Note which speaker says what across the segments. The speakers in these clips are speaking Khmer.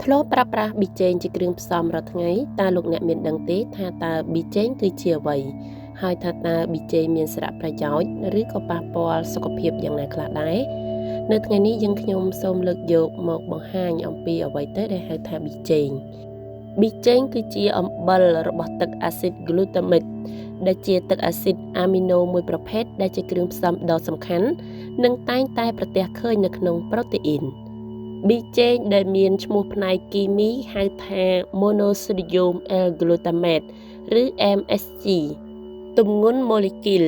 Speaker 1: ធ្លាប់ប្រើប្រាស់ប៊ីចេងជាគ្រឿងផ្សំរាល់ថ្ងៃតើលោកអ្នកមានដឹងទេថាតើប៊ីចេងគឺជាអ្វីហើយថាតើប៊ីចេងមានសារៈប្រយោជន៍ឬក៏ប៉ះពាល់សុខភាពយ៉ាងណាខ្លះដែរនៅថ្ងៃនេះយើងខ្ញុំសូមលើកយកមកបង្ហាញអំពីអ្វីទៅដែលហៅថាប៊ីចេងប៊ីចេងគឺជាអំបិលរបស់ទឹកអាស៊ីតក្លូតាមិកដែលជាទឹកអាស៊ីតអាមីណូមួយប្រភេទដែលជាគ្រឿងផ្សំដ៏សំខាន់និងតែងតែប្រទះឃើញនៅក្នុងប្រូតេអ៊ីនប៊ីចេងដែលមានឈ្មោះផ្នែកគីមីហៅថា Monosodium L-glutamate ឬ MSG ទម្ងន់ម៉ូលេគុល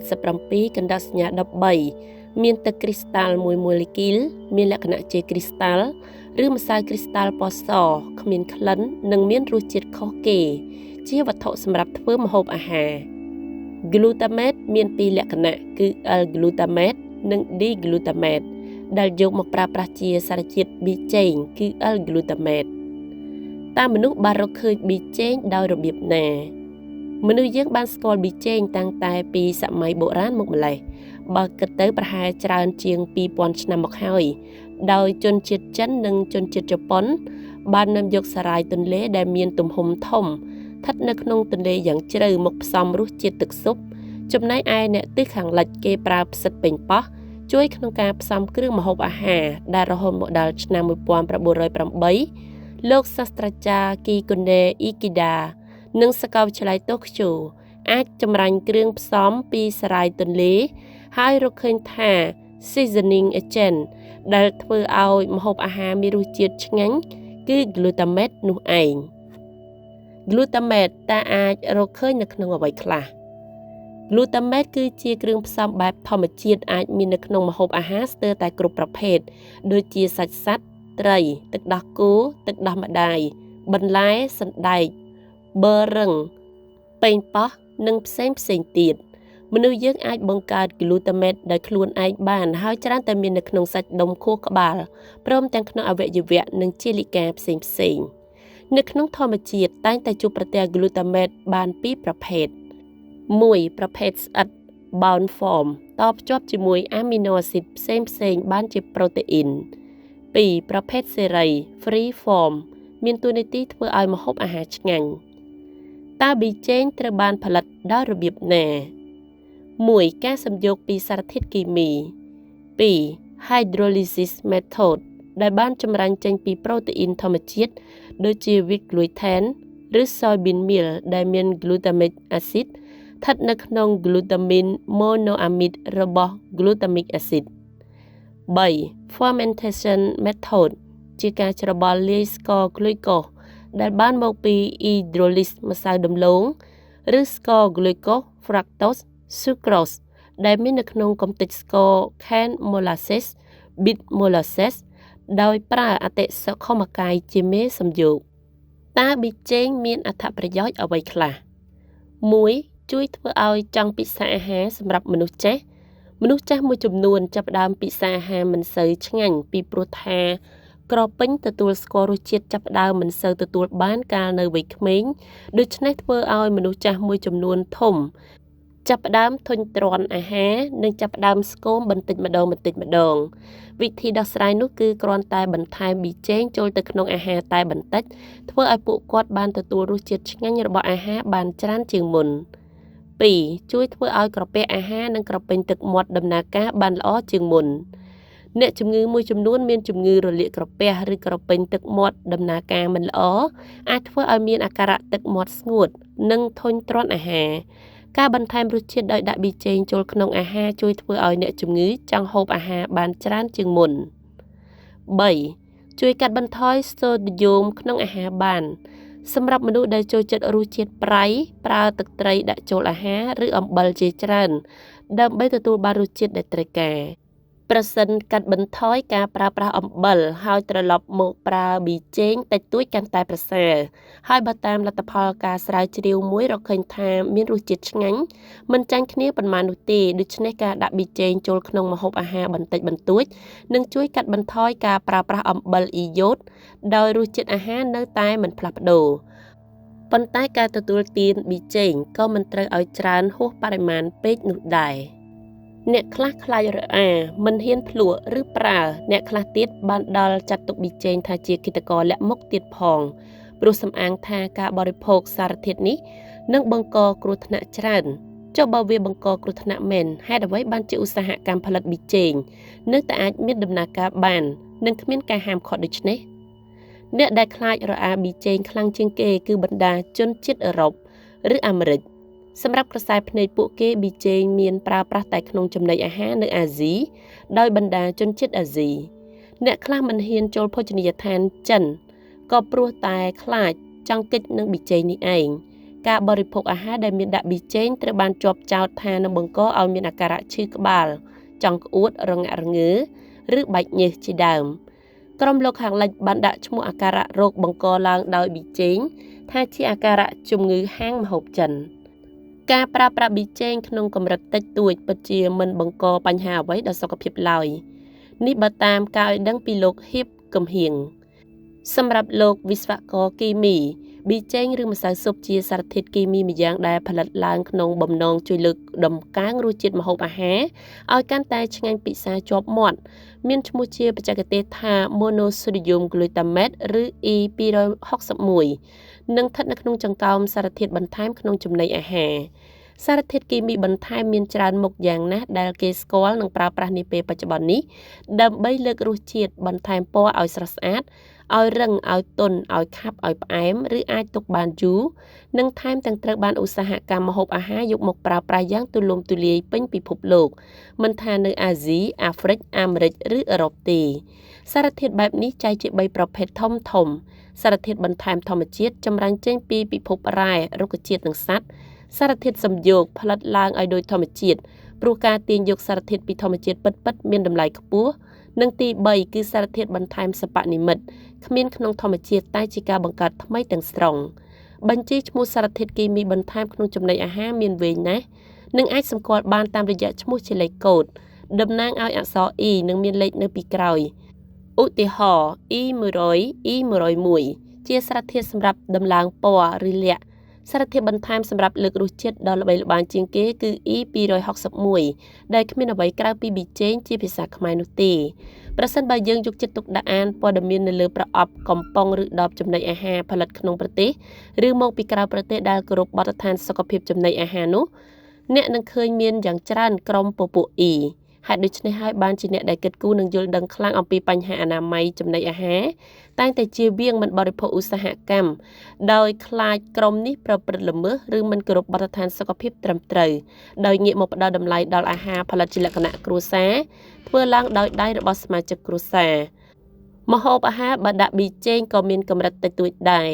Speaker 1: 187 កណ្ដាស់សញ្ញា 13 មានទឹកគ្រីស្តាល់មួយម៉ូលេគុលមានលក្ខណៈជាគ្រីស្តាល់ឬម្សៅគ្រីស្តាល់ពណ៌សគ្មានក្លិននិងមានរសជាតិខុសគេជាវត្ថុសម្រាប់ធ្វើម្ហូបអាហារ Glutamate មានពីរលក្ខណៈគឺ L-glutamate និង D-glutamate ដែលយកមកប្រើប្រាស់ជាសារជាតិប៊ីចេងគឺ L-glutamate តើមនុស្សបានរកឃើញប៊ីចេងដោយរបៀបណាមនុស្សយើងបានស្គាល់ប៊ីចេងតាំងតែពីសម័យបុរាណមកម្ល៉េះបើគិតទៅប្រហែលច្រើនជាង 2000 ឆ្នាំមកហើយដោយជនជាតិចិននិងជនជាតិជប៉ុនបាននាំយកសារាយទន្លេដែលមានទំហំធំស្ថិតនៅក្នុងទន្លេយ៉ាងជ្រៅមកផ្សំរសជាតិទឹកស៊ុបចំណែកឯអ្នកទិសខាងលិចគេប្រើផ្សិតប៉េងប៉ោះជួយក្នុងការផ្សំគ្រឿងម្ហូបអាហារដែលរហូតមកដល់ឆ្នាំ 1908 លោកសាស្ត្រាចារ្យគីកូណេអ៊ីគីដានិងសាកលវិទ្យាល័យតូក្យូអាចចម្រាញ់គ្រឿងផ្សំពីសារាយទន្លេហើយរកឃើញថា seasoning agent ដែលធ្វើឲ្យម្ហូបអាហារមានរសជាតិឆ្ងាញ់គឺ glutamate នោះឯង glutamate តើអាចរកឃើញនៅក្នុងអ្វីខ្លះ Glutamate គឺជាគ្រឿងផ្សំបែបធម្មជាតិអាចមាននៅក្នុងម្ហូបអាហារស្ទើរតែគ្រប់ប្រភេទដូចជាសាច់សត្វត្រីទឹកដោះគោទឹកដោះម្ដាយបន្លែសណ្តែកប៊ឺរឹងប៉េងប៉ោះនិងផ្សេងផ្សេងទៀតមនុស្សយើងអាចបង្កើត glutamate ដោយខ្លួនឯងបានហើយច្រើនតែមាននៅក្នុងសាច់ដុំខួរក្បាលព្រមទាំងក្នុងអវយវៈនិងជាលិកាផ្សេងផ្សេងនៅក្នុងធម្មជាតិតែងតែជួបប្រទះ glutamate បានពីរប្រភេទ 1 ប្រភេទស្អិត bound form តភ្ជាប់ជាមួយអាមីណូអាស៊ីតផ្សេងផ្សេងបានជាប្រូតេអ៊ីន 2 ប្រភេទសេរី free form មានតួនាទីធ្វើឲ្យម្ហូបអាហារឆ្ងាញ់តើប៊ីចេងត្រូវបានផលិតដោយរបៀបណា 1 ការសំយោគពីសារធាតុគីមី 2 Hydrolysis method ដែលបានចម្រាញ់ចេញពីប្រូតេអ៊ីនធម្មជាតិដូចជា wheat gluten ឬ soybean meal ដែលមាន glutamic acid ស្ថិតនៅក្នុង glutamine monoamide របស់ glutamic acid 3 Fermentation method ជាការច្របល់លាយស្ករក្លុយកូសដែលបានមកពី hydrolysis ម្សៅដំឡូងឬស្ករ glucose fructose sucrose ដែលមាននៅក្នុងកម្ទេចស្ករ cane molasses beet molasses ដោយប្រើអតិសុខុមកាយជាមេសំយោគតើប៊ីចេងមានអត្ថប្រយោជន៍អ្វីខ្លះ 1 ជួយធ្វើឲ្យចង់ពិសាអាហារសម្រាប់មនុស្សចាស់មនុស្សចាស់មួយចំនួនចាប់ផ្ដើមពិសាអាហារមិនសូវឆ្ងាញ់ពីព្រោះថាក្រពេញទទួលស្គាល់រសជាតិចាប់ផ្ដើមមិនសូវទទួលបានកាលនៅវ័យក្មេងដូច្នេះធ្វើឲ្យមនុស្សចាស់មួយចំនួនធំចាប់ផ្ដើមធុញទ្រាន់អាហារនិងចាប់ផ្ដើមស្គមបន្តិចម្ដងបន្តិចម្ដងវិធីដោះស្រាយនោះគឺគ្រាន់តែបន្ថែមប៊ីចេងចូលទៅក្នុងអាហារតែបន្តិចធ្វើឲ្យពួកគាត់បានទទួលរសជាតិឆ្ងាញ់របស់អាហារបានច្រើនជាងមុន 2 ជួយធ្វើឲ្យក្រពះអាហារនិងក្រពេញទឹកមាត់ដំណើរការបានល្អជាងមុនអ្នកជំងឺមួយចំនួនមានជំងឺរលាកក្រពះឬក្រពេញទឹកមាត់ដំណើរការមិនល្អអាចធ្វើឲ្យមានអាការៈទឹកមាត់ស្ងួតនិងធុញទ្រាន់អាហារការបន្ថែមរសជាតិដោយដាក់ប៊ីចេងចូលក្នុងអាហារជួយធ្វើឲ្យអ្នកជំងឺចង់ហូបអាហារបានច្រើនជាងមុន 3 ជួយកាត់បន្ថយសូដ្យូមក្នុងអាហារបានសម្រាប់មនុស្សដែលចូលចិត្តរសជាតិប្រៃប្រើទឹកត្រីដាក់ចូលអាហារឬអំបិលជាច្រើនដើម្បីទទួលបានរសជាតិដែលត្រូវការប្រសិនកាត់បន្ថយការប្រើប្រាស់អំបិលហើយត្រឡប់មកប្រើប៊ីចេងតិចតួចកាន់តែប្រសើរហើយបើតាមលទ្ធផលការស្រាវជ្រាវមួយរកឃើញថាមានរសជាតិឆ្ងាញ់មិនចាញ់គ្នាប៉ុន្មាននោះទេដូច្នេះការដាក់ប៊ីចេងចូលក្នុងម្ហូបអាហារបន្តិចបន្តួចនឹងជួយកាត់បន្ថយការប្រើប្រាស់អំបិលអ៊ីយ៉ូតដោយរសជាតិអាហារនៅតែមិនផ្លាស់ប្ដូរប៉ុន្តែការទទួលទានប៊ីចេងក៏មិនត្រូវឲ្យច្រើនហួសបរិមាណពេកនោះដែរ។ អ្នកខ្លះខ្លាចរអាមិនហ៊ានភ្លក់ឬប្រើអ្នកខ្លះទៀតបានដល់ចាត់ទុកប៊ីចេងថាជាឃាតករលាក់មុខទៀតផងព្រោះសំអាងថាការបរិភោគសារធាតុនេះនឹងបង្កគ្រោះថ្នាក់ច្រើនចុះបើវាបង្កគ្រោះថ្នាក់មែនហេតុអ្វីបានជាឧស្សាហកម្មផលិតប៊ីចេងនៅតែអាចមានដំណើរការបាននិងគ្មានការហាមឃាត់ដូច្នេះអ្នកដែលខ្លាចរអាប៊ីចេងខ្លាំងជាងគេគឺបណ្ដាជនជាតិអឺរ៉ុបឬអាមេរិកសម្រាប់ក្រសែភ្នែកពួកគេប៊ីចេងមានប្រើប្រាស់តែក្នុងចំណីអាហារនៅអាស៊ីដោយបណ្ដាជនជាតិអាស៊ីអ្នកខ្លះមិនហ៊ានចូលភោជនីយដ្ឋានចិនក៏ព្រោះតែខ្លាចចង់គេចនឹងប៊ីចេងនេះឯងការបរិភោគអាហារដែលមានដាក់ប៊ីចេងត្រូវបានជាប់ចោទថានឹងបង្កឲ្យមានអាការៈឈឺក្បាលចង់ក្អួតរងាក់រងើឬបែកញើសជាដើមក្រុមលោកខាងលិចបានដាក់ឈ្មោះអាការៈរោគបង្កឡើងដោយប៊ីចេងថាជាអាការៈជំងឺហាងម្ហូបចិនការប្រើប្រាស់ប៊ីចេងក្នុងកម្រិតតិចតួចពិតជាមិនបង្កបញ្ហាអ្វីដល់សុខភាពឡើយនេះបើតាមការឲ្យដឹងពីលោកហៀបកំហៀងសម្រាប់លោកវិស្វករគីមីប៊ីចេងឬម្សៅស៊ុបជាសារធាតុគីមីម្យ៉ាងដែលផលិតឡើងក្នុងបំណងជួយលើកដំកើងរសជាតិម្ហូបអាហារឲ្យកាន់តែឆ្ងាញ់ពិសាជាប់មាត់មានឈ្មោះជាបច្ចេកទេសថា Monosodium Glutamate ឬ E261 និងស្ថិតនៅក្នុងចង្កោមសារធាតុបន្ថែមក្នុងចំណីអាហារសារធាតុគីមីបន្ថែមមានច្រើនមុខយ៉ាងណាស់ដែលគេស្គាល់និងប្រើប្រាស់នាពេលបច្ចុប្បន្ននេះដើម្បីលើករសជាតិបន្ថែមពណ៌ឲ្យស្រស់ស្អាតឲ្យរឹងឲ្យទន់ឲ្យខាប់ឲ្យផ្អែមឬអាចទុកបានយូរនិងថែមទាំងត្រូវបានឧស្សាហកម្មម្ហូបអាហារយកមកប្រើប្រាស់យ៉ាងទូលំទូលាយពេញពិភពលោកមិនថានៅអាស៊ីអាហ្វ្រិកអាមេរិកឬអឺរ៉ុបទេសារធាតុបែបនេះចែកជា3ប្រភេទធំធំសារធាតុបន្ថែមធម្មជាតិចម្រាញ់ចេញពីពិភពរ៉ែរុក្ខជាតិនិងសត្វសារធាតុសំយោគផលិតឡើងឲ្យដូចធម្មជាតិព្រោះការទាញយកសារធាតុពីធម្មជាតិពិតៗមានតម្លៃខ្ពស់និងទី3គឺសារធាតុបន្ថែមសិប្បនិម្មិតគ្មានក្នុងធម្មជាតិតែជាការបង្កើតថ្មីទាំងស្រុងបញ្ជីឈ្មោះសារធាតុគីមីបន្ថែមក្នុងចំណីអាហារមានវែងណាស់និងអាចសម្គាល់បានតាមរយៈឈ្មោះជាលេខកូដតំណាងឲ្យអក្សរ E និងមានលេខនៅពីក្រោយឧទាហរណ៍ E100 E101 ជាសារធាតុសម្រាប់ដំឡើងពណ៌ឬលក្ខសារធាតុបន្ថែមសម្រាប់លើករសជាតិដ៏ល្បីល្បាញជាងគេគឺ E261 ដែលគ្មានអ្វីក្រៅពីប៊ីចេងជាភាសាខ្មែរនោះទេប្រសិនបើយើងយកចិត្តទុកដាក់អានព័ត៌មាននៅលើប្រអប់កំប៉ុងឬដបចំណីអាហារផលិតក្នុងប្រទេសឬមកពីក្រៅប្រទេសដែលគោរពបទដ្ឋានសុខភាពចំណីអាហារនោះអ្នកនឹងឃើញមានយ៉ាងច្រើនក្រុមពពួក E ហេតុដូច្នេះហើយបានជាអ្នកដែលគិតគូរនិងយល់ដឹងខ្លាំងអំពីបញ្ហាអនាម័យចំណីអាហារតែងតែជៀសវាងមិនបរិភោគឧស្សាហកម្មដោយខ្លាចក្រុមនេះប្រព្រឹត្តល្មើសឬមិនគោរពបទដ្ឋានសុខភាពត្រឹមត្រូវដោយងាកមកផ្ដល់តម្លៃដល់អាហារផលិតជាលក្ខណៈគ្រួសារធ្វើឡើងដោយដៃរបស់សមាជិកគ្រួសារម្ហូបអាហារបើដាក់ប៊ីចេងក៏មានកម្រិតតិចតួចដែរ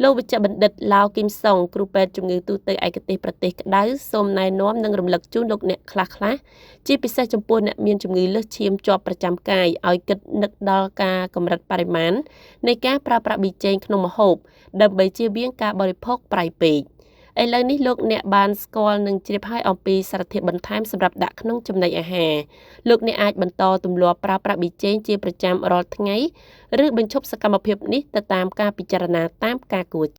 Speaker 1: លោកវិជ្ជបណ្ឌិតឡាវគឹមសុងគ្រូពេទ្យជំងឺទូទៅឯកទេសប្រទេសក្តៅសូមណែនាំនិងរំលឹកជូនលោកអ្នកខ្លះៗជាពិសេសចំពោះអ្នកមានជំងឺលើសឈាមជាប់ប្រចាំកាយឲ្យគិតនឹកដល់ការកម្រិតបរិមាណនៃការប្រើប្រាស់ប៊ីចេងក្នុងម្ហូបដើម្បីជៀសវាងការបរិភោគប្រៃពេកឥឡូវនេះលោកអ្នកបានស្គាល់និងជ្រាបហើយអំពីសារធាតុបន្ថែមសម្រាប់ដាក់ក្នុងចំណីអាហារលោកអ្នកអាចបន្តទម្លាប់ប្រើប្រាស់ប៊ីចេងជាប្រចាំរាល់ថ្ងៃឬបញ្ឈប់សកម្មភាពនេះទៅតាមការពិចារណាតាមការគួរ